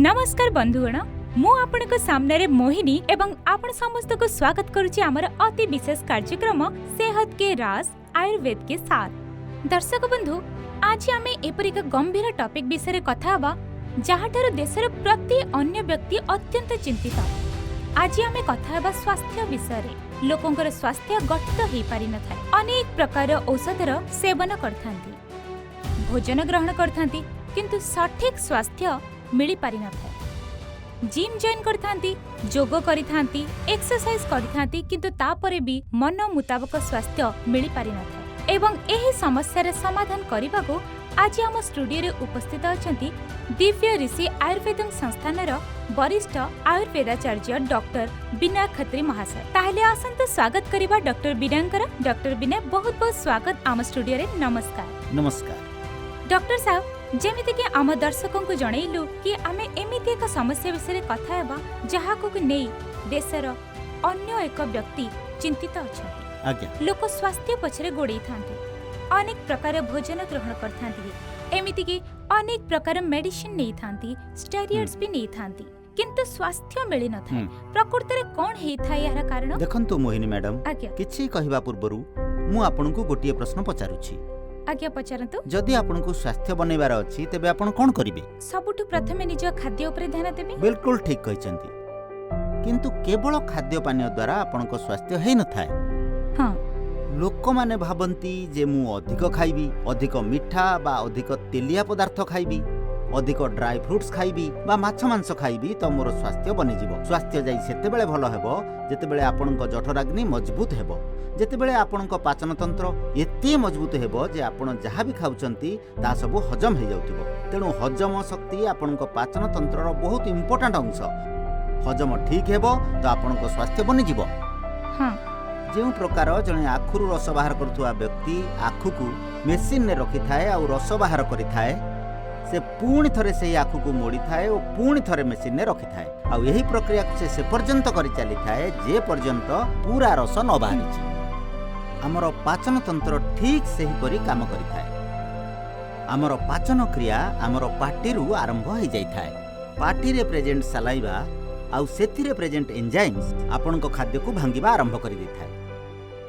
ନମସ୍କାର ବନ୍ଧୁଗଣ, ମୁଁ ଆପଣଙ୍କ ସାମ୍ନାରେ ମୋହିନୀ ଏବଂ ଆପଣ ସମସ୍ତଙ୍କୁ ସ୍ୱାଗତ କରୁଛି ଆମର ଅତି ବିଶେଷ କାର୍ଯ୍ୟକ୍ରମ सेहत के राज आयुर्वेद के साथ। ଦର୍ଶକ ବନ୍ଧୁ, ଆଜି ଆମେ ଏପରି ଏକ ଗମ୍ଭୀର ଟପିକ୍ ବିଷୟରେ କଥା ହେବା, ଯାହାଠାରୁ ଦେଶର ପ୍ରତି ଅନ୍ୟ ବ୍ୟକ୍ତି ଅତ୍ୟନ୍ତ ଚିନ୍ତିତ। ଆଜି ଆମେ କଥା ହେବା ସ୍ୱାସ୍ଥ୍ୟ ବିଷୟରେ। ଲୋକଙ୍କର ସ୍ୱାସ୍ଥ୍ୟ ଗଠିତ ହେଇପାରିନଥାଏ। ଅନେକ ପ୍ରକାର ଔଷଧର ସେବନ କରିଥାନ୍ତି, ଭୋଜନ ଗ୍ରହଣ କରିଥାନ୍ତି, କିନ୍ତୁ ସଠିକ୍ ସ୍ୱାସ୍ଥ୍ୟ ମିଳିପାରିନଥାଏ। ଜିମ୍ ଜଏନ୍ କରିଥାନ୍ତି, ଯୋଗ କରିଥାନ୍ତି, ଏକ୍ସରସାଇଜ କରିଥାନ୍ତି, କିନ୍ତୁ ତାପରେ ବି ମନ ମୁତାବକ ସ୍ୱାସ୍ଥ୍ୟ ମିଳିପାରିନଥାଏ। ଏବଂ ଏହି ସମସ୍ୟାର ସମାଧାନ କରିବାକୁ ଆଜି ଆମ ଷ୍ଟୁଡିଓରେ ଉପସ୍ଥିତ ଅଛନ୍ତି ଦିବ୍ୟ ଋଷି ଆୟୁର୍ବେଦ ସଂସ୍ଥାନର ବରିଷ୍ଠ ଆୟୁର୍ବେଦାଚାର୍ଯ୍ୟ ଡକ୍ଟର ବିନୟ ଖତ୍ରୀ ମହାଶୟ। ତାହେଲେ ଆସନ୍ତୁ ସ୍ୱାଗତ କରିବା ଡକ୍ଟର ବିନୟଙ୍କର। ଡକ୍ଟର ବିନୟ, ବହୁତ ବହୁତ ସ୍ୱାଗତ ଆମ ଷ୍ଟୁଡିଓରେ। ନମସ୍କାର। ନମସ୍କାର। ଡକ୍ଟର ସାହେବ, ଯେମିତିକି ଆମ ଦର୍ଶକଙ୍କୁ ଜଣେଇଲୁ କି ଆମେ ଏମିତି ଏକ ସମସ୍ୟା ବିଷୟରେ କଥା ହେବା, ଯାହାକୁ ନେଇ ଦେଶର ଅନ୍ୟ ଏକ ବ୍ୟକ୍ତି ଚିନ୍ତିତ ଅଛନ୍ତି। ଲୋକ ସ୍ୱାସ୍ଥ୍ୟ ପଛରେ ଗୋଡ଼େଇଥାନ୍ତି, ଅନେକ ପ୍ରକାର ଭୋଜନ ଗ୍ରହଣ କରିଥାନ୍ତି, ଏମିତିକି ଅନେକ ପ୍ରକାର ମେଡିସିନ ନେଇଥାନ୍ତି, ଷ୍ଟେରିଏଡ୍ସ ବି ନେଇଥାନ୍ତି, କିନ୍ତୁ ସ୍ୱାସ୍ଥ୍ୟ ମିଳିନଥାଏ। ପ୍ରକୃତରେ କ'ଣ ହେଇଥାଏ ଏହାର କାରଣ? ଦେଖନ୍ତୁ ମୋହିନୀ ମ୍ୟାଡାମ, କିଛି କହିବା ପୂର୍ବରୁ ମୁଁ ଆପଣଙ୍କୁ ଗୋଟିଏ ପ୍ରଶ୍ନ ପଚାରୁଛି। ଆଜ୍ଞା, ପଚାରନ୍ତୁ। ଯଦି ଆପଣଙ୍କୁ ସ୍ୱାସ୍ଥ୍ୟ ବନେଇବାର ଅଛି, ତେବେ ଆପଣ କ'ଣ କରିବେ? ସବୁଠୁ ପ୍ରଥମେ ନିଜ ଖାଦ୍ୟ ଉପରେ ଧ୍ୟାନ ଦେବି। ବିଲକୁଲ ଠିକ୍ କହିଛନ୍ତି। କିନ୍ତୁ କେବଳ ଖାଦ୍ୟ ପାନୀୟ ଦ୍ୱାରା ଆପଣଙ୍କ ସ୍ୱାସ୍ଥ୍ୟ ହେଇନଥାଏ। ଲୋକମାନେ ଭାବନ୍ତି ଯେ ମୁଁ ଅଧିକ ଖାଇବି, ଅଧିକ ମିଠା ବା ଅଧିକ ତେଲିଆ ପଦାର୍ଥ ଖାଇବି, ଅଧିକ ଡ୍ରାଏ ଫ୍ରୁଟ୍ସ ଖାଇବି ବା ମାଛ ମାଂସ ଖାଇବି ତ ମୋର ସ୍ୱାସ୍ଥ୍ୟ ବନିଯିବ। ସ୍ୱାସ୍ଥ୍ୟ ଯାଇ ସେତେବେଳେ ଭଲ ହେବ, ଯେତେବେଳେ ଆପଣଙ୍କ ଜଠରାଗ୍ନି ମଜବୁତ ହେବ, ଯେତେବେଳେ ଆପଣଙ୍କ ପାଚନତନ୍ତ୍ର ଏତେ ମଜବୁତ ହେବ ଯେ ଆପଣ ଯାହା ବି ଖାଉଛନ୍ତି ତାହା ସବୁ ହଜମ ହେଇଯାଉଥିବ। ତେଣୁ ହଜମ ଶକ୍ତି ଆପଣଙ୍କ ପାଚନତନ୍ତ୍ରର ବହୁତ ଇମ୍ପୋର୍ଟାଣ୍ଟ ଅଂଶ। ହଜମ ଠିକ୍ ହେବ ତ ଆପଣଙ୍କ ସ୍ୱାସ୍ଥ୍ୟ ବନିଯିବ। ଯେଉଁ ପ୍ରକାର ଜଣେ ଆଖୁରୁ ରସ ବାହାର କରୁଥିବା ବ୍ୟକ୍ତି ଆଖୁକୁ ମେସିନରେ ରଖିଥାଏ ଆଉ ରସ ବାହାର କରିଥାଏ, ସେ ପୁଣି ଥରେ ସେହି ଆଖୁକୁ ମୋଡ଼ିଥାଏ ଓ ପୁଣି ଥରେ ମେସିନରେ ରଖିଥାଏ। ଆଉ ଏହି ପ୍ରକ୍ରିୟାକୁ ସେ ସେ ପର୍ଯ୍ୟନ୍ତ କରି ଚାଲିଥାଏ, ଯେ ପର୍ଯ୍ୟନ୍ତ ପୁରା ରସ ନ ବାହାରିଛି। ଆମର ପାଚନତନ୍ତ୍ର ଠିକ୍ ସେହିପରି କାମ କରିଥାଏ। ଆମର ପାଚନ କ୍ରିୟା ଆମର ପାଟିରୁ ଆରମ୍ଭ ହେଇଯାଇଥାଏ। ପାଟିରେ ପ୍ରେଜେଣ୍ଟ ସାଲାଇଭା ଆଉ ସେଥିରେ ପ୍ରେଜେଣ୍ଟ ଏନ୍ଜାଇମ୍ସ ଆପଣଙ୍କ ଖାଦ୍ୟକୁ ଭାଙ୍ଗିବା ଆରମ୍ଭ କରିଦେଇଥାଏ।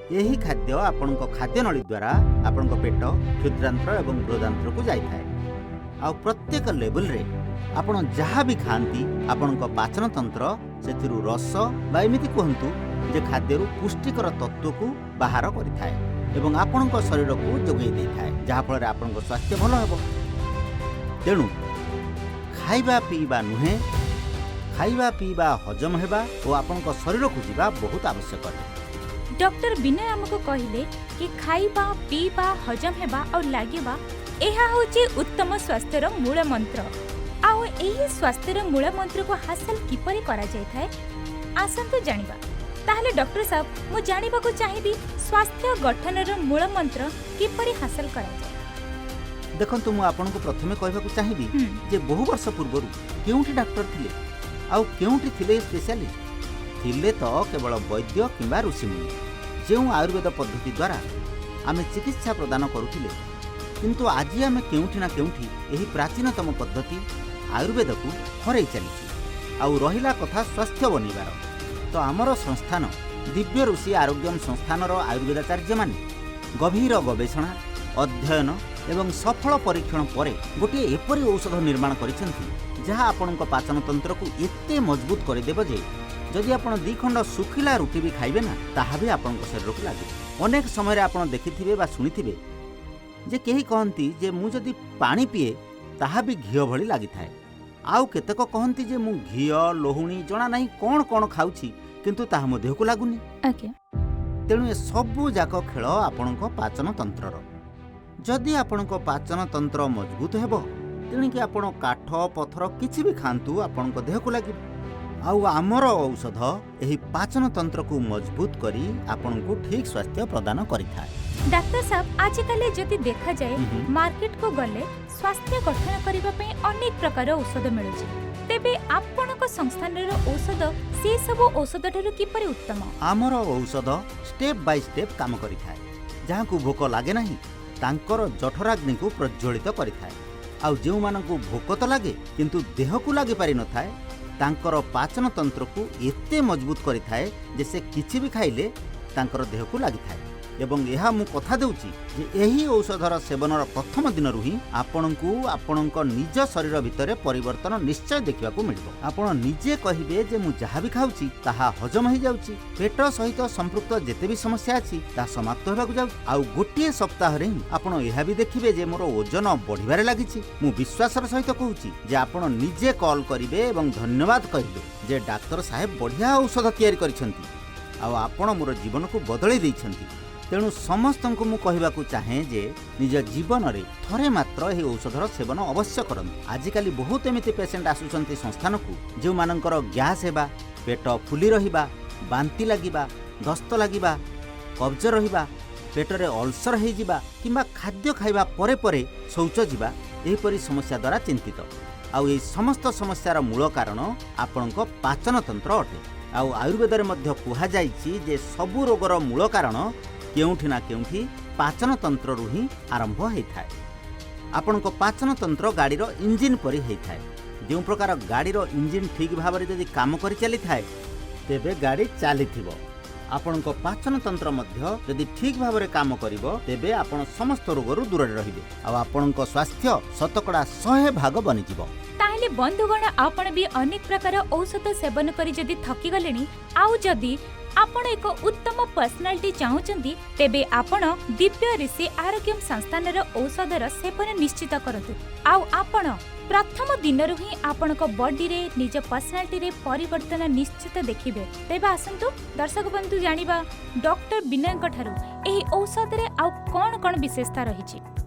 ଏହି ଖାଦ୍ୟ ଆପଣଙ୍କ ଖାଦ୍ୟନଳୀ ଦ୍ୱାରା ଆପଣଙ୍କ ପେଟ, କ୍ଷୁଦ୍ରାନ୍ତ୍ର ଏବଂ ବୃହଦାନ୍ତ୍ରକୁ ଯାଇଥାଏ। ଆଉ ପ୍ରତ୍ୟେକ ଲେବୁଲରେ ଆପଣ ଯାହା ବି ଖାଆନ୍ତି, ଆପଣଙ୍କ ପାଚନତନ୍ତ୍ର ସେଥିରୁ ରସ ବା ଏମିତି କୁହନ୍ତୁ ଯେ ଖାଦ୍ୟରୁ ପୁଷ୍ଟିକର ତତ୍ତ୍ୱକୁ ବାହାର କରିଥାଏ ଏବଂ ଆପଣଙ୍କ ଶରୀରକୁ ଯୋଗାଇ ଦେଇଥାଏ, ଯାହାଫଳରେ ଆପଣଙ୍କ ସ୍ୱାସ୍ଥ୍ୟ ଭଲ ହେବ। ତେଣୁ ଖାଇବା ପିଇବା ନୁହେଁ, ଖାଇବା ପିଇବା ହଜମ ହେବା ଓ ଆପଣଙ୍କ ଶରୀରକୁ ଯିବା ବହୁତ ଆବଶ୍ୟକ ଅଟେ। ଡକ୍ଟର ବିନୟ ଆମକୁ କହିଲେ କି ଖାଇବା, ପିଇବା, ହଜମ ହେବା ଆଉ ଲାଗିବା, ଏହା ହେଉଛି ଉତ୍ତମ ସ୍ୱାସ୍ଥ୍ୟର ମୂଳ ମନ୍ତ୍ର। ଆଉ ଏହି ସ୍ୱାସ୍ଥ୍ୟର ମୂଳ ମନ୍ତ୍ରକୁ ହାସଲ କିପରି କରାଯାଇଥାଏ, ଆସନ୍ତୁ ଜାଣିବା। ତାହେଲେ ଡକ୍ଟର ସାହେବ, ମୁଁ ଜାଣିବାକୁ ଚାହିଁବି, ସ୍ୱାସ୍ଥ୍ୟ ଗଠନର ମୂଳ ମନ୍ତ୍ର କିପରି ହାସଲ କରାଯାଏ? ଦେଖନ୍ତୁ, ମୁଁ ଆପଣଙ୍କୁ ପ୍ରଥମେ କହିବାକୁ ଚାହିଁବି ଯେ ବହୁ ବର୍ଷ ପୂର୍ବରୁ କେଉଁଠି ଡାକ୍ତର ଥିଲେ ଆଉ କେଉଁଠି ଥିଲେ ସ୍ପେଶାଲିଷ୍ଟ? ଥିଲେ ତ କେବଳ ବୈଦ୍ୟ କିମ୍ବା ଋଷିମୁନି, ଯେଉଁ ଆୟୁର୍ବେଦ ପଦ୍ଧତି ଦ୍ୱାରା ଆମେ ଚିକିତ୍ସା ପ୍ରଦାନ କରୁଥିଲେ। କିନ୍ତୁ ଆଜି ଆମେ କେଉଁଠି ନା କେଉଁଠି ଏହି ପ୍ରାଚୀନତମ ପଦ୍ଧତି ଆୟୁର୍ବେଦକୁ ହରେଇ ଚାଲିଛୁ। ଆଉ ରହିଲା କଥା ସ୍ୱାସ୍ଥ୍ୟ ବନେଇବାର, ତ ଆମର ସଂସ୍ଥାନ ଦିବ୍ୟ ଋଷି ଆରୋଗ୍ୟମ ସଂସ୍ଥାନର ଆୟୁର୍ବେଦାଚାର୍ଯ୍ୟମାନେ ଗଭୀର ଗବେଷଣା, ଅଧ୍ୟୟନ ଏବଂ ସଫଳ ପରୀକ୍ଷଣ ପରେ ଗୋଟିଏ ଏପରି ଔଷଧ ନିର୍ମାଣ କରିଛନ୍ତି, ଯାହା ଆପଣଙ୍କ ପାଚନତନ୍ତ୍ରକୁ ଏତେ ମଜବୁତ କରିଦେବ ଯେ ଯଦି ଆପଣ ଦୁଇ ଖଣ୍ଡ ଶୁଖିଲା ରୁଟି ବି ଖାଇବେ ନା, ତାହା ବି ଆପଣଙ୍କ ଶରୀରକୁ ଲାଗିବ। ଅନେକ ସମୟରେ ଆପଣ ଦେଖିଥିବେ ବା ଶୁଣିଥିବେ ଯେ କେହି କହନ୍ତି ଯେ ମୁଁ ଯଦି ପାଣି ପିଏ, ତାହା ବି ଘିଅ ଭଳି ଲାଗିଥାଏ। ଆଉ କେତେକ କହନ୍ତି ଯେ ମୁଁ ଘିଅ, ଲହୁଣୀ, ଜଣା ନାହିଁ କ'ଣ କ'ଣ ଖାଉଛି, କିନ୍ତୁ ତାହା ମୋ ଦେହକୁ ଲାଗୁନି। ତେଣୁ ଏ ସବୁ ଯାକ ଖେଳ ଆପଣଙ୍କ ପାଚନ ତନ୍ତ୍ରର। ଯଦି ଆପଣଙ୍କ ପାଚନ ତନ୍ତ୍ର ମଜବୁତ ହେବ, ତେଣିକି ଆପଣ କାଠ ପଥର କିଛି ବି ଖାଆନ୍ତୁ, ଆପଣଙ୍କ ଦେହକୁ ଲାଗିବ। ଆଉ ଆମର ଔଷଧ ଏହି ପାଚନ ତନ୍ତ୍ରକୁ ମଜବୁତ କରି ଆପଣଙ୍କୁ ଠିକ୍ ସ୍ୱାସ୍ଥ୍ୟ ପ୍ରଦାନ କରିଥାଏ। ଡାକ୍ତର ସାହେବ, ଆଜିକାଲି ଯଦି ଦେଖାଯାଏ, ହୁଁ। ମାର୍କେଟକୁ ଗଲେ ସ୍ୱାସ୍ଥ୍ୟ ଗଠନ କରିବା ପାଇଁ ଅନେକ ପ୍ରକାର ଔଷଧ ମିଳୁଛି। ତେବେ ଆପଣଙ୍କ ସଂସ୍ଥାନର ଔଷଧ ସେ ସବୁ ଔଷଧ ଠାରୁ କିପରି ଉତ୍ତମ? ଆମର ଔଷଧ ଷ୍ଟେପ୍ ବାଇ ଷ୍ଟେପ୍ କାମ କରିଥାଏ। ଯାହାକୁ ଭୋକ ଲାଗେ ନାହିଁ, ତାଙ୍କର ଜଠରାଗ୍ନିକୁ ପ୍ରଜ୍ୱଳିତ କରିଥାଏ। ଆଉ ଯେଉଁମାନଙ୍କୁ ଭୋକ ତ ଲାଗେ କିନ୍ତୁ ଦେହକୁ ଲାଗିପାରିନଥାଏ, ତାଙ୍କର ପାଚନ ତନ୍ତ୍ରକୁ ଏତେ ମଜବୁତ କରିଥାଏ ଯେ ସେ କିଛି ବି ଖାଇଲେ ତାଙ୍କର ଦେହକୁ ଲାଗିଥାଏ। ଏବଂ ଏହା ମୁଁ କଥା ଦେଉଛି ଯେ ଏହି ଔଷଧର ସେବନର ପ୍ରଥମ ଦିନରୁ ହିଁ ଆପଣଙ୍କୁ ଆପଣଙ୍କ ନିଜ ଶରୀର ଭିତରେ ପରିବର୍ତ୍ତନ ନିଶ୍ଚୟ ଦେଖିବାକୁ ମିଳିବ। ଆପଣ ନିଜେ କହିବେ ଯେ ମୁଁ ଯାହା ବି ଖାଉଛି ତାହା ହଜମ ହେଇଯାଉଛି, ପେଟ ସହିତ ସମ୍ପୃକ୍ତ ଯେତେ ବି ସମସ୍ୟା ଅଛି ତାହା ସମାପ୍ତ ହେବାକୁ ଯାଉଛି। ଆଉ ଗୋଟିଏ ସପ୍ତାହରେ ହିଁ ଆପଣ ଏହା ବି ଦେଖିବେ ଯେ ମୋର ଓଜନ ବଢ଼ିବାରେ ଲାଗିଛି। ମୁଁ ବିଶ୍ୱାସର ସହିତ କହୁଛି ଯେ ଆପଣ ନିଜେ କଲ୍ କରିବେ ଏବଂ ଧନ୍ୟବାଦ କହିବେ ଯେ ଡାକ୍ତର ସାହେବ ବଢ଼ିଆ ଔଷଧ ତିଆରି କରିଛନ୍ତି ଆଉ ଆପଣ ମୋର ଜୀବନକୁ ବଦଳେଇ ଦେଇଛନ୍ତି। ତେଣୁ ସମସ୍ତଙ୍କୁ ମୁଁ କହିବାକୁ ଚାହେଁ ଯେ ନିଜ ଜୀବନରେ ଥରେ ମାତ୍ର ଏହି ଔଷଧର ସେବନ ଅବଶ୍ୟ କରନ୍ତୁ। ଆଜିକାଲି ବହୁତ ଏମିତି ପେସେଣ୍ଟ ଆସୁଛନ୍ତି ସଂସ୍ଥାନକୁ, ଯେଉଁମାନଙ୍କର ଗ୍ୟାସ୍ ହେବା, ପେଟ ଫୁଲି ରହିବା, ବାନ୍ତି ଲାଗିବା, ଦସ୍ତ ଲାଗିବା, କବ୍ଜ ରହିବା, ପେଟରେ ଅଲସର ହେଇଯିବା କିମ୍ବା ଖାଦ୍ୟ ଖାଇବା ପରେ ପରେ ଶୌଚ ଯିବା, ଏହିପରି ସମସ୍ୟା ଦ୍ୱାରା ଚିନ୍ତିତ। ଆଉ ଏହି ସମସ୍ତ ସମସ୍ୟାର ମୂଳ କାରଣ ଆପଣଙ୍କ ପାଚନତନ୍ତ୍ର ଅଟେ। ଆଉ ଆୟୁର୍ବେଦରେ ମଧ୍ୟ କୁହାଯାଇଛି ଯେ ସବୁ ରୋଗର ମୂଳ କାରଣ କେଉଁଠି ନା କେଉଁଠି ପାଚନତନ୍ତ୍ରରୁ ହିଁ ଆରମ୍ଭ ହେଇଥାଏ। ଆପଣଙ୍କ ପାଚନତନ୍ତ୍ର ଗାଡ଼ିର ଇଞ୍ଜିନ୍ ପରି ହେଇଥାଏ। ଯେଉଁ ପ୍ରକାର ଗାଡ଼ିର ଇଞ୍ଜିନ୍ ଠିକ୍ ଭାବରେ ଯଦି କାମ କରି ଚାଲିଥାଏ, ତେବେ ଗାଡ଼ି ଚାଲିଥିବ। ଆପଣଙ୍କ ପାଚନତନ୍ତ୍ର ମଧ୍ୟ ଯଦି ଠିକ୍ ଭାବରେ କାମ କରିବ, ତେବେ ଆପଣ ସମସ୍ତ ରୋଗରୁ ଦୂରରେ ରହିବେ ଆଉ ଆପଣଙ୍କ ସ୍ୱାସ୍ଥ୍ୟ 100% ଭାଗ ବନିଯିବ। ତାହେଲେ ବନ୍ଧୁଗଣ, ଆପଣ ବି ଅନେକ ପ୍ରକାର ଔଷଧ ସେବନ କରି ଯଦି ଥକିଗଲେଣି ଆଉ ଯଦି ଆପଣ ଏକ ଉତ୍ତମ ପର୍ସନାଲିଟି ଚାହୁଁଛନ୍ତି, ତେବେ ଆପଣ ଦିବ୍ୟ ଋଷି ଆରୋଗ୍ୟମ ସଂସ୍ଥାନର ଔଷଧର ସେବନ ନିଶ୍ଚିତ କରନ୍ତୁ ଆଉ ଆପଣ ପ୍ରଥମ ଦିନରୁ ହିଁ ଆପଣଙ୍କ ବଡିରେ, ନିଜ ପର୍ସନାଲିଟିରେ ପରିବର୍ତ୍ତନ ନିଶ୍ଚିତ ଦେଖିବେ। ତେବେ ଆସନ୍ତୁ ଦର୍ଶକ ବନ୍ଧୁ, ଜାଣିବା ଡକ୍ଟର ବିନୟଙ୍କ ଠାରୁ ଏହି ଔଷଧରେ ଆଉ କ'ଣ କ'ଣ ବିଶେଷତା ରହିଛି।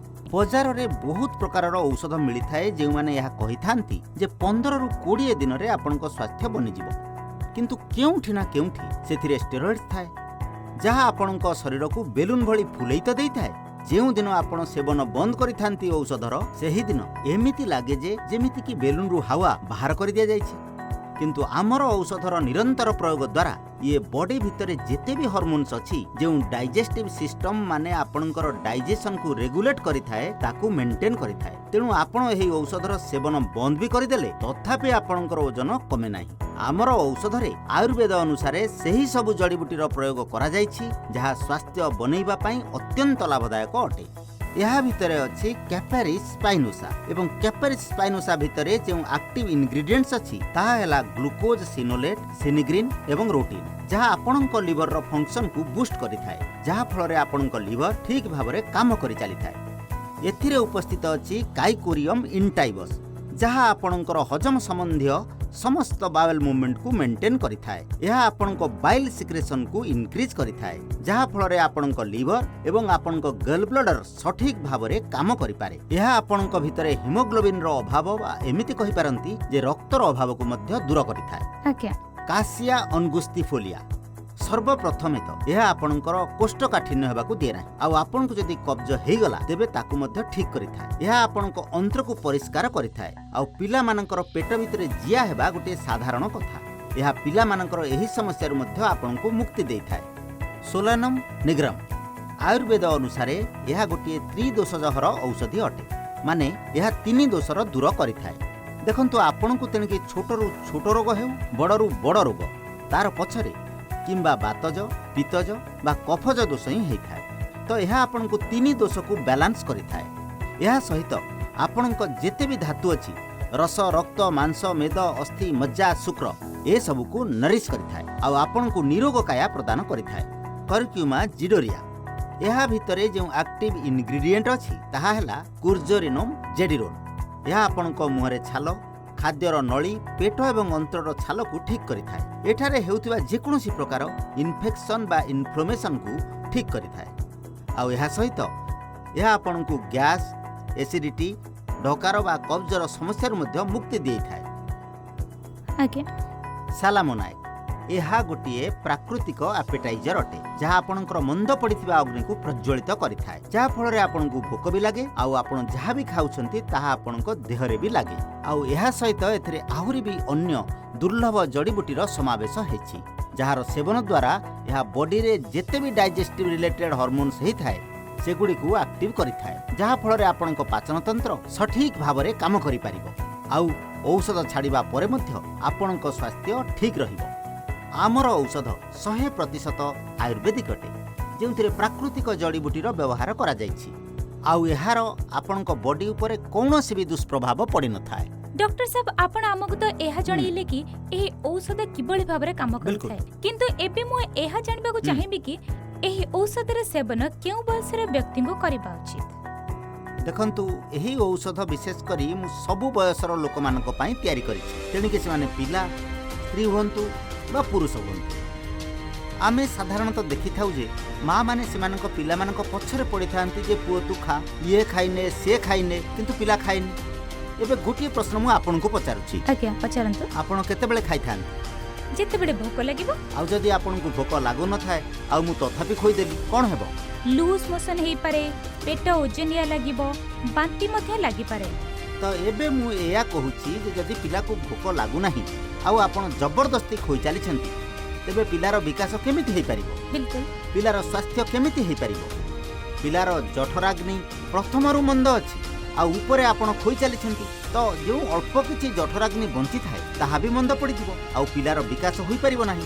ବଜାରରେ ବହୁତ ପ୍ରକାରର ଔଷଧ ମିଳିଥାଏ, ଯେଉଁମାନେ ଏହା କହିଥାନ୍ତି ଯେ 15ରୁ 20 ଦିନରେ ଆପଣଙ୍କ ସ୍ୱାସ୍ଥ୍ୟ ବନିଯିବ। କିନ୍ତୁ କେଉଁଠି ନା କେଉଁଠି ସେଥିରେ ଷ୍ଟେରଏଡ୍ସ ଥାଏ, ଯାହା ଆପଣଙ୍କ ଶରୀରକୁ ବେଲୁନ ଭଳି ଫୁଲେଇ ତ ଦେଇଥାଏ, ଯେଉଁଦିନ ଆପଣ ସେବନ ବନ୍ଦ କରିଥାନ୍ତି ଔଷଧର, ସେହିଦିନ ଏମିତି ଲାଗେ ଯେ ଯେମିତିକି ବେଲୁନରୁ ହାୱା ବାହାର କରିଦିଆଯାଇଛି। କିନ୍ତୁ ଆମର ଔଷଧର ନିରନ୍ତର ପ୍ରୟୋଗ ଦ୍ୱାରା ଇଏ ବଡି ଭିତରେ ଯେତେ ବି ହରମୋନ୍ସ ଅଛି, ଯେଉଁ ଡାଇଜେଷ୍ଟିଭ୍ ସିଷ୍ଟମ ମାନେ ଆପଣଙ୍କର ଡାଇଜେସନକୁ ରେଗୁଲେଟ୍ କରିଥାଏ, ତାକୁ ମେଣ୍ଟେନ୍ କରିଥାଏ। ତେଣୁ ଆପଣ ଏହି ଔଷଧର ସେବନ ବନ୍ଦ ବି କରିଦେଲେ ତଥାପି ଆପଣଙ୍କର ଓଜନ କମେ ନାହିଁ। ଆମର ଔଷଧରେ ଆୟୁର୍ବେଦ ଅନୁସାରେ ସେହି ସବୁ ଜଡ଼ିବୁଟିର ପ୍ରୟୋଗ କରାଯାଇଛି, ଯାହା ସ୍ୱାସ୍ଥ୍ୟ ବନେଇବା ପାଇଁ ଅତ୍ୟନ୍ତ ଲାଭଦାୟକ ଅଟେ। ଏହା ଭିତରେ ଅଛି କ୍ୟାପାରିସ୍ ସ୍ପାଇନୋସା ଏବଂ କ୍ୟାପାରିସ୍ ସ୍ପାଇନୋସା ଭିତରେ ଯେଉଁ ଆକ୍ଟିଭ ଇନଗ୍ରିଡିଏଣ୍ଟସ୍ ଅଛି, ତାହା ହେଲା ଗ୍ଲୁକୋଜ ସିନୋଲେଟ୍, ସିନିଗ୍ରିନ୍ ଏବଂ ରୋଟିନ୍, ଯାହା ଆପଣଙ୍କ ଲିଭରର ଫଙ୍କସନକୁ ବୁଷ୍ଟ କରିଥାଏ, ଯାହାଫଳରେ ଆପଣଙ୍କ ଲିଭର ଠିକ୍ ଭାବରେ କାମ କରି ଚାଲିଥାଏ। ଏଥିରେ ଉପସ୍ଥିତ ଅଛି କାଇକୋରିୟମ୍ ଇଣ୍ଟାଇବସ୍, ଯାହା ଆପଣଙ୍କର ହଜମ ସମ୍ବନ୍ଧୀୟ ସମସ୍ତ ବାୱେଲ ମୁଭମେଣ୍ଟକୁ ମେଣ୍ଟେନ୍ କରିଥାଏ। ଏହା ଆପଣଙ୍କ ବାଇଲ୍ ସିକ୍ରେସନକୁ ଇନକ୍ରିଜ୍ କରିଥାଏ, ଯାହାଫଳରେ ଆପଣଙ୍କ ଲିଭର ଏବଂ ଆପଣଙ୍କ ଗଲ୍ ବ୍ଲାଡର ସଠିକ୍ ଭାବରେ କାମ କରିପାରେ। ଏହା ଆପଣଙ୍କ ଭିତରେ ହିମୋଗ୍ଲୋବିନ୍ର ଅଭାବ ବା ଏମିତି କହିପାରନ୍ତି ଯେ ରକ୍ତର ଅଭାବକୁ ମଧ୍ୟ ଦୂର କରିଥାଏ। କାସିଆ ଅନଗୁସ୍ତିଫୋଲିଆ, ସର୍ବପ୍ରଥମେ ତ ଏହା ଆପଣଙ୍କର କୋଷ୍ଠକାଠିନ୍ୟ ହେବାକୁ ଦିଏ ନାହିଁ ଆଉ ଆପଣଙ୍କୁ ଯଦି କବ୍ଜ ହେଇଗଲା, ତେବେ ତାକୁ ମଧ୍ୟ ଠିକ୍ କରିଥାଏ। ଏହା ଆପଣଙ୍କ ଅନ୍ତ୍ରକୁ ପରିଷ୍କାର କରିଥାଏ। ଆଉ ପିଲାମାନଙ୍କର ପେଟ ଭିତରେ ଜିଆ ହେବା ଗୋଟିଏ ସାଧାରଣ କଥା। ଏହା ପିଲାମାନଙ୍କର ଏହି ସମସ୍ୟାରୁ ମଧ୍ୟ ଆପଣଙ୍କୁ ମୁକ୍ତି ଦେଇଥାଏ। ସୋଲାନମ୍ ନିଗ୍ରମ୍, ଆୟୁର୍ବେଦ ଅନୁସାରେ ଏହା ଗୋଟିଏ ତ୍ରିଦୋଷଜହର ଔଷଧି ଅଟେ, ମାନେ ଏହା ତିନି ଦୋଷର ଦୂର କରିଥାଏ। ଦେଖନ୍ତୁ, ଆପଣଙ୍କୁ ତେଣିକି ଛୋଟରୁ ଛୋଟ ରୋଗ ହେଉ, ବଡ଼ରୁ ବଡ଼ ରୋଗ, ତାର ପଛରେ କିମ୍ବା ବାତଜ, ପିତ୍ତଜ ବା କଫଜ ଦୋଷ ହିଁ ହେଇଥାଏ। ତ ଏହା ଆପଣଙ୍କୁ ତିନି ଦୋଷକୁ ବାଲାନ୍ସ କରିଥାଏ। ଏହା ସହିତ ଆପଣଙ୍କ ଯେତେ ବି ଧାତୁ ଅଛି, ରସ, ରକ୍ତ, ମାଂସ, ମେଦ, ଅସ୍ଥି, ମଜ୍ଜା, ଶୁକ୍ର, ଏସବୁକୁ ନରିଶ କରିଥାଏ ଆଉ ଆପଣଙ୍କୁ ନିରୋଗ କାୟା ପ୍ରଦାନ କରିଥାଏ। କରକ୍ୟୁମା ଜିଡୋରିଆ, ଏହା ଭିତରେ ଯେଉଁ ଆକ୍ଟିଭ ଇନଗ୍ରିଡିଏଣ୍ଟ ଅଛି, ତାହା ହେଲା କୁର୍ଜୋରିନୋମ୍ ଜେଡିରୋନ୍। ଏହା ଆପଣଙ୍କ ମୁହଁରେ ଛାଲ, ଖାଦ୍ୟର ନଳୀ, ପେଟ ଏବଂ ଅନ୍ତ୍ରର ଛାଲକୁ ଠିକ୍ କରିଥାଏ। ଏଠାରେ ହେଉଥିବା ଯେକୌଣସି ପ୍ରକାର ଇନଫେକ୍ସନ୍ ବା ଇନଫ୍ଲାମେସନକୁ ଠିକ୍ କରିଥାଏ। ଆଉ ଏହା ସହିତ ଏହା ଆପଣଙ୍କୁ ଗ୍ୟାସ୍, ଏସିଡିଟି, ଡକାର ବା କବ୍ଜର ସମସ୍ୟାରୁ ମଧ୍ୟ ମୁକ୍ତି ଦେଇଥାଏ। ସାଲାମୋନାଇକ୍, ଏହା ଗୋଟିଏ ପ୍ରାକୃତିକ ଆପେଟାଇଜର ଅଟେ, ଯାହା ଆପଣଙ୍କର ମନ୍ଦ ପଡ଼ିଥିବା ଅଗ୍ନିକୁ ପ୍ରଜ୍ୱଳିତ କରିଥାଏ, ଯାହାଫଳରେ ଆପଣଙ୍କୁ ଭୋକ ବି ଲାଗେ ଆଉ ଆପଣ ଯାହା ବି ଖାଉଛନ୍ତି ତାହା ଆପଣଙ୍କ ଦେହରେ ବି ଲାଗେ। ଆଉ ଏହା ସହିତ ଏଥିରେ ଆହୁରି ବି ଅନ୍ୟ ଦୁର୍ଲଭ ଜଡ଼ିବୁଟିର ସମାବେଶ ହେଇଛି, ଯାହାର ସେବନ ଦ୍ୱାରା ଏହା ବଡିରେ ଯେତେ ବି ଡାଇଜେଷ୍ଟିଭ୍ ରିଲେଟେଡ୍ ହରମୋନ୍ସ ହେଇଥାଏ, ସେଗୁଡ଼ିକୁ ଆକ୍ଟିଭ୍ କରିଥାଏ, ଯାହାଫଳରେ ଆପଣଙ୍କ ପାଚନତନ୍ତ୍ର ସଠିକ୍ ଭାବରେ କାମ କରିପାରିବ ଆଉ ଔଷଧ ଛାଡ଼ିବା ପରେ ମଧ୍ୟ ଆପଣଙ୍କ ସ୍ୱାସ୍ଥ୍ୟ ଠିକ୍ ରହିବ। ଆମର ଔଷଧ 100% ଆୟୁର୍ବେଦିକ ଅଟେ, ଯେଉଁଥିରେ ପ୍ରାକୃତିକ ଜଡ଼ିବୁଟିର ବ୍ୟବହାର କରାଯାଇଛି ଆଉ ଏହାର ଆପଣଙ୍କ ବଡି ଉପରେ କୌଣସି ବି ଦୁଷ୍ପ୍ରଭାବ ପଡ଼ିନଥାଏ। ଡକ୍ଟର ସାହେବ, ଆପଣ ଆମକୁ ତ ଏହା ଜଣେଇଲେ କି ଏହି ଔଷଧ କିଭଳି ଭାବରେ କାମ କରିଥାଏ, କିନ୍ତୁ ଏବେ ମୁଁ ଏହା ଜାଣିବାକୁ ଚାହିଁବି କି ଏହି ଔଷଧର ସେବନ କେଉଁ ବୟସର ବ୍ୟକ୍ତିଙ୍କୁ କରିବା ଉଚିତ? ଦେଖନ୍ତୁ, ଏହି ଔଷଧ ବିଶେଷ କରି ମୁଁ ସବୁ ବୟସର ଲୋକମାନଙ୍କ ପାଇଁ ତିଆରି କରିଛି, ତେଣିକି ସେମାନେ ପିଲା, ସ୍ତ୍ରୀ ହୁଅନ୍ତୁ ବା ପୁରୁଷ ହୁଅନ୍ତୁ। ଆମେ ସାଧାରଣତଃ ଦେଖିଥାଉ ଯେ ମାଆମାନେ ସେମାନଙ୍କ ପିଲାମାନଙ୍କ ପଛରେ ପଡ଼ିଥାନ୍ତି ଯେ ପୁଅ ତୁ ଖା, ଇଏ ଖାଇନେ, ସେ ଖାଇନେ, କିନ୍ତୁ ପିଲା ଖାଇନି। ଏବେ ଗୋଟିଏ ପ୍ରଶ୍ନ ମୁଁ ଆପଣଙ୍କୁ ପଚାରୁଛି। ଆଜ୍ଞା, ପଚାରନ୍ତୁ। ଆପଣ କେତେବେଳେ ଖାଇଥାନ୍ତି? ଯେତେବେଳେ ଭୋକ ଲାଗିବ। ଆଉ ଯଦି ଆପଣଙ୍କୁ ଭୋକ ଲାଗୁନଥାଏ ଆଉ ମୁଁ ତଥାପି ଖୋଇଦେଲି, କ'ଣ ହେବ? ଲୁଜ୍ ମୋସନ ହେଇପାରେ, ପେଟ ଓଜନିଆ ଲାଗିବ, ବାନ୍ତି ମଧ୍ୟ ଲାଗିପାରେ। ତ ଏବେ ମୁଁ ଏଇଆ କହୁଛି ଯେ ଯଦି ପିଲାକୁ ଭୋକ ଲାଗୁନାହିଁ ଆଉ ଆପଣ ଜବରଦସ୍ତି ଖୋଇ ଚାଲିଛନ୍ତି, ତେବେ ପିଲାର ବିକାଶ କେମିତି ହେଇପାରିବ? ପିଲାର ସ୍ୱାସ୍ଥ୍ୟ କେମିତି ହେଇପାରିବ? ପିଲାର ଜଠରାଗ୍ନି ପ୍ରଥମରୁ ମନ୍ଦ ଅଛି ଆଉ ଉପରେ ଆପଣ ଖୋଇ ଚାଲିଛନ୍ତି, ତ ଯେଉଁ ଅଳ୍ପ କିଛି ଜଠରାଗ୍ନି ବଞ୍ଚିଥାଏ ତାହା ବି ମନ୍ଦ ପଡ଼ିଯିବ ଆଉ ପିଲାର ବିକାଶ ହୋଇପାରିବ ନାହିଁ।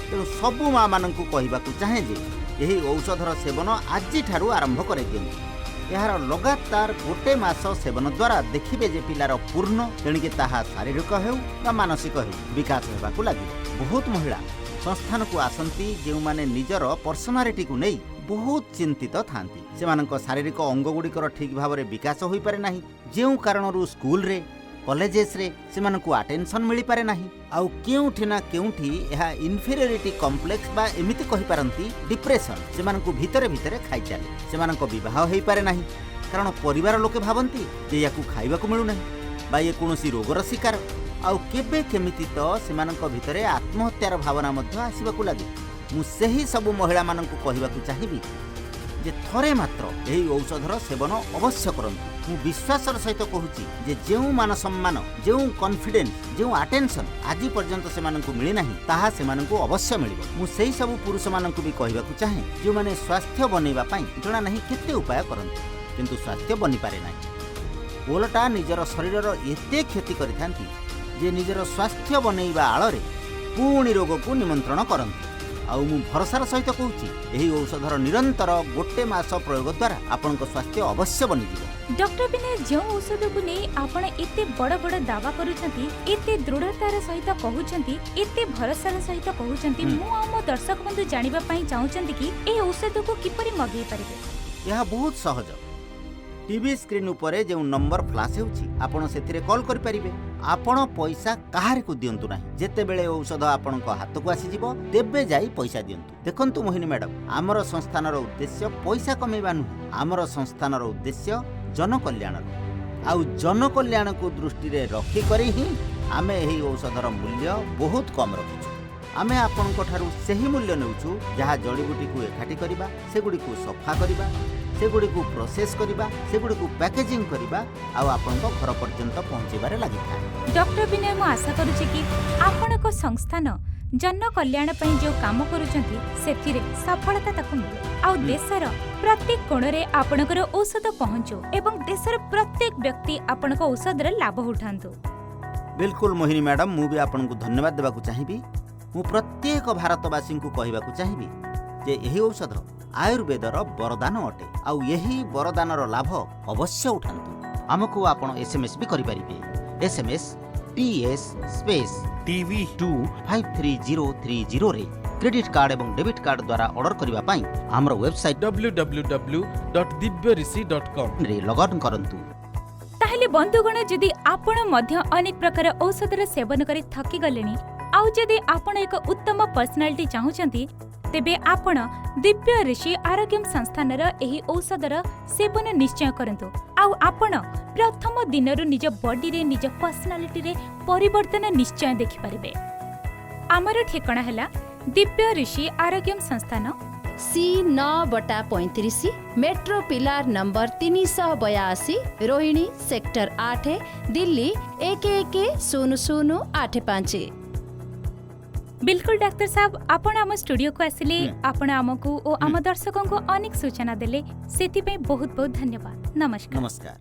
ତେଣୁ ସବୁ ମାଆମାନଙ୍କୁ କହିବାକୁ ଚାହେଁ ଯେ ଏହି ଔଷଧର ସେବନ ଆଜିଠାରୁ ଆରମ୍ଭ କରାଇଦିଅନ୍ତୁ। ଏହାର ଲଗାତାର ଗୋଟେ ମାସ ସେବନ ଦ୍ୱାରା ଦେଖିବେ ଯେ ପିଲାର ପୂର୍ଣ୍ଣ, ତେଣିକି ତାହା ଶାରୀରିକ ହେଉ ବା ମାନସିକ ହେଉ, ବିକାଶ ହେବାକୁ ଲାଗିବ। ବହୁତ ମହିଳା ସଂସ୍ଥାନକୁ ଆସନ୍ତି ଯେଉଁମାନେ ନିଜର ପର୍ସନାଲିଟିକୁ ନେଇ ବହୁତ ଚିନ୍ତିତ ଥାନ୍ତି। ସେମାନଙ୍କ ଶାରୀରିକ ଅଙ୍ଗଗୁଡ଼ିକର ଠିକ୍ ଭାବରେ ବିକାଶ ହୋଇପାରେ ନାହିଁ, ଯେଉଁ କାରଣରୁ ସ୍କୁଲରେ, କଲେଜେସରେ ସେମାନଙ୍କୁ ଆଟେନସନ୍ ମିଳିପାରେ ନାହିଁ ଆଉ କେଉଁଠି ନା କେଉଁଠି ଏହା ଇନଫେରିଅରିଟି କମ୍ପ୍ଲେକ୍ସ ବା ଏମିତି କହିପାରନ୍ତି ଡିପ୍ରେସନ୍ ସେମାନଙ୍କୁ ଭିତରେ ଭିତରେ ଖାଇଚାଲେ। ସେମାନଙ୍କ ବିବାହ ହୋଇପାରେ ନାହିଁ, କାରଣ ପରିବାର ଲୋକେ ଭାବନ୍ତି ଯେ ୟାକୁ ଖାଇବାକୁ ମିଳୁନାହିଁ ବା ଇଏ କୌଣସି ରୋଗର ଶିକାର। ଆଉ କେବେ କେମିତି ତ ସେମାନଙ୍କ ଭିତରେ ଆତ୍ମହତ୍ୟାର ଭାବନା ମଧ୍ୟ ଆସିବାକୁ ଲାଗେ। ମୁଁ ସେହି ସବୁ ମହିଳାମାନଙ୍କୁ କହିବାକୁ ଚାହିଁବି ଯେ ଥରେ ମାତ୍ର ଏହି ଔଷଧର ସେବନ ଅବଶ୍ୟ କରନ୍ତୁ। ମୁଁ ବିଶ୍ୱାସର ସହିତ କହୁଛି ଯେ ଯେଉଁ ମାନ ସମ୍ମାନ, ଯେଉଁ କନଫିଡେନ୍ସ, ଯେଉଁ ଆଟେନସନ୍ ଆଜି ପର୍ଯ୍ୟନ୍ତ ସେମାନଙ୍କୁ ମିଳିନାହିଁ, ତାହା ସେମାନଙ୍କୁ ଅବଶ୍ୟ ମିଳିବ। ମୁଁ ସେହି ସବୁ ପୁରୁଷମାନଙ୍କୁ ବି କହିବାକୁ ଚାହେଁ ଯେଉଁମାନେ ସ୍ୱାସ୍ଥ୍ୟ ବନେଇବା ପାଇଁ ଜଣା ନାହିଁ କେତେ ଉପାୟ କରନ୍ତି, କିନ୍ତୁ ସ୍ୱାସ୍ଥ୍ୟ ବନିପାରେ ନାହିଁ। ଓଲଟା ନିଜର ଶରୀରର ଏତେ କ୍ଷତି କରିଥାନ୍ତି ଯେ ନିଜର ସ୍ୱାସ୍ଥ୍ୟ ବନେଇବା ଆଳରେ ପୁଣି ରୋଗକୁ ନିମନ୍ତ୍ରଣ କରନ୍ତି। ଆଉ ମୁଁ ଭରସାର ସହିତ କହୁଛି, ଏହି ଔଷଧର ନିରନ୍ତର ଗୋଟେ ମାସ ପ୍ରୟୋଗ ଦ୍ୱାରା ଆପଣଙ୍କ ସ୍ୱାସ୍ଥ୍ୟ ଅବଶ୍ୟ ବନିଯିବ। ଡକ୍ଟର ବିନୟ, ଯେଉଁ ଔଷଧକୁ ନେଇ ଆପଣ ଏତେ ବଡ଼ ବଡ଼ ଦାବା କରୁଛନ୍ତି, ଏତେ ଦୃଢ଼ତାର ସହିତ କହୁଛନ୍ତି, ଏତେ ଭରସାର ସହିତ କହୁଛନ୍ତି, ମୁଁ ଆଉ ମୋ ଦର୍ଶକ ବନ୍ଧୁ ଜାଣିବା ପାଇଁ ଚାହୁଁଛନ୍ତି କି ଏହି ଔଷଧକୁ କିପରି ମଗେଇ ପାରିବେ? ଏହା ବହୁତ ସହଜ। ଟିଭି ସ୍କ୍ରିନ୍ ଉପରେ ଯେଉଁ ନମ୍ବର ଫ୍ଲାସ୍ ହେଉଛି, ଆପଣ ସେଥିରେ କଲ୍ କରିପାରିବେ। ଆପଣ ପଇସା କାହାରିକୁ ଦିଅନ୍ତୁ ନାହିଁ। ଯେତେବେଳେ ଔଷଧ ଆପଣଙ୍କ ହାତକୁ ଆସିଯିବ, ତେବେ ଯାଇ ପଇସା ଦିଅନ୍ତୁ। ଦେଖନ୍ତୁ ମୋହିନୀ ମ୍ୟାଡ଼ାମ, ଆମର ସଂସ୍ଥାନର ଉଦ୍ଦେଶ୍ୟ ପଇସା କମେଇବା ନୁହେଁ। ଆମର ସଂସ୍ଥାନର ଉଦ୍ଦେଶ୍ୟ ଜନକଲ୍ୟାଣର, ଆଉ ଜନକଲ୍ୟାଣକୁ ଦୃଷ୍ଟିରେ ରଖିକରି ହିଁ ଆମେ ଏହି ଔଷଧର ମୂଲ୍ୟ ବହୁତ କମ୍ ରଖିଛୁ। ଆମେ ଆପଣଙ୍କ ଠାରୁ ସେହି ମୂଲ୍ୟ ନେଉଛୁ ଯାହା ଜଡ଼ିବୁଟିକୁ ଏକାଠି କରିବା, ସେଗୁଡ଼ିକୁ ସଫା କରିବା, ସେଗୁଡ଼ିକୁ ପ୍ରୋସେସ୍ କରିବା, ସେଗୁଡ଼ିକୁ ପ୍ୟାକେଜିଂ କରିବା ଆଉ ଆପଣଙ୍କ ଘର ପର୍ଯ୍ୟନ୍ତ ପହଞ୍ଚାଇବାରେ ଲାଗିଥାଏ। ଡକ୍ଟର ବିନୟ, ମୁଁ ଆଶା କରୁଛି କି ଆପଣଙ୍କ ସଂସ୍ଥାନ ଜନକଲ୍ୟାଣ ପାଇଁ ଯେଉଁ କାମ କରୁଛନ୍ତି, ସେଥିରେ ସଫଳତା ତାକୁ ମିଳୁ ଆଉ ଦେଶର ପ୍ରତ୍ୟେକ କୋଣରେ ଆପଣଙ୍କର ଔଷଧ ପହଞ୍ଚୁ ଏବଂ ଦେଶର ପ୍ରତ୍ୟେକ ବ୍ୟକ୍ତି ଆପଣଙ୍କ ଔଷଧର ଲାଭ ଉଠାନ୍ତୁ। ବିଲକୁଲ ମୋହିନୀ ମ୍ୟାଡ଼ାମ, ମୁଁ ବି ଆପଣଙ୍କୁ ଧନ୍ୟବାଦ ଦେବାକୁ ଚାହିଁବି। ମୁଁ ପ୍ରତ୍ୟେକ ଭାରତବାସୀଙ୍କୁ କହିବାକୁ ଚାହିଁବି ଯେ ଏହି ଔଷଧ ଆୟୁର୍ବେଦର ବରଦାନ ଅଟେ ଆଉ ଏହି ବରଦାନର ଲାଭ ଅବଶ୍ୟ ଉଠାନ୍ତୁ। ଆମକୁ ଆପଣ ଏସ୍ଏମ୍ଏସ୍ ବି କରିପାରିବେ। SMS TS space TV 2 53030ରେ credit card ଏବଂ ଡେବିଟ୍ କାର୍ଡ ଦ୍ୱାରା ଅର୍ଡର କରିବା ପାଇଁ ଆମର ୱେବସାଇଟ୍ www.divyarishi.com ରେ ଲଗ୍ଅନ୍ କରନ୍ତୁ। ତାହେଲେ ବନ୍ଧୁଗଣ, ଯଦି ଆପଣ ମଧ୍ୟ ଅନେକ ପ୍ରକାର ଔଷଧର ସେବନ କରି ଥକି ଗଲେଣି ଆଉ ଯଦି ଆପଣ ଏକ ଉତ୍ତମ ପର୍ସନାଲିଟି ଚାହୁଁଛନ୍ତି, ତେବେ ଆପଣ ଦିବ୍ୟ ଋଷି ଆରୋଗ୍ୟମ ସଂସ୍ଥାନର ଏହି ଔଷଧର ସେବନ ନିଶ୍ଚୟ କରନ୍ତୁ ଆଉ ଆପଣ ପ୍ରଥମ ଦିନରୁ ନିଜ ବଡିରେ, ନିଜ ପର୍ସନାଲିଟିରେ ପରିବର୍ତ୍ତନ ନିଶ୍ଚୟ ଦେଖିପାରିବେ। ଆମର ଠିକଣା ହେଲା ଦିବ୍ୟ ଋଷି ଆରୋଗ୍ୟମ ସଂସ୍ଥାନ, ସି 9/35, ମେଟ୍ରୋ ପିଲାର ନମ୍ବର 382, ରୋହିଣୀ ସେକ୍ଟର 8, ଦିଲ୍ଲୀ 110085। ବିଲକୁଲ ଡାକ୍ତର ସାହେବ, ଆପଣ ଆମ ଷ୍ଟୁଡିଓକୁ ଆସିଲେ, ଆପଣ ଆମକୁ ଓ ଆମ ଦର୍ଶକଙ୍କୁ ଅନେକ ସୂଚନା ଦେଲେ, ସେଥିପାଇଁ ବହୁତ ବହୁତ ଧନ୍ୟବାଦ। ନମସ୍କାର। ନମସ୍କାର।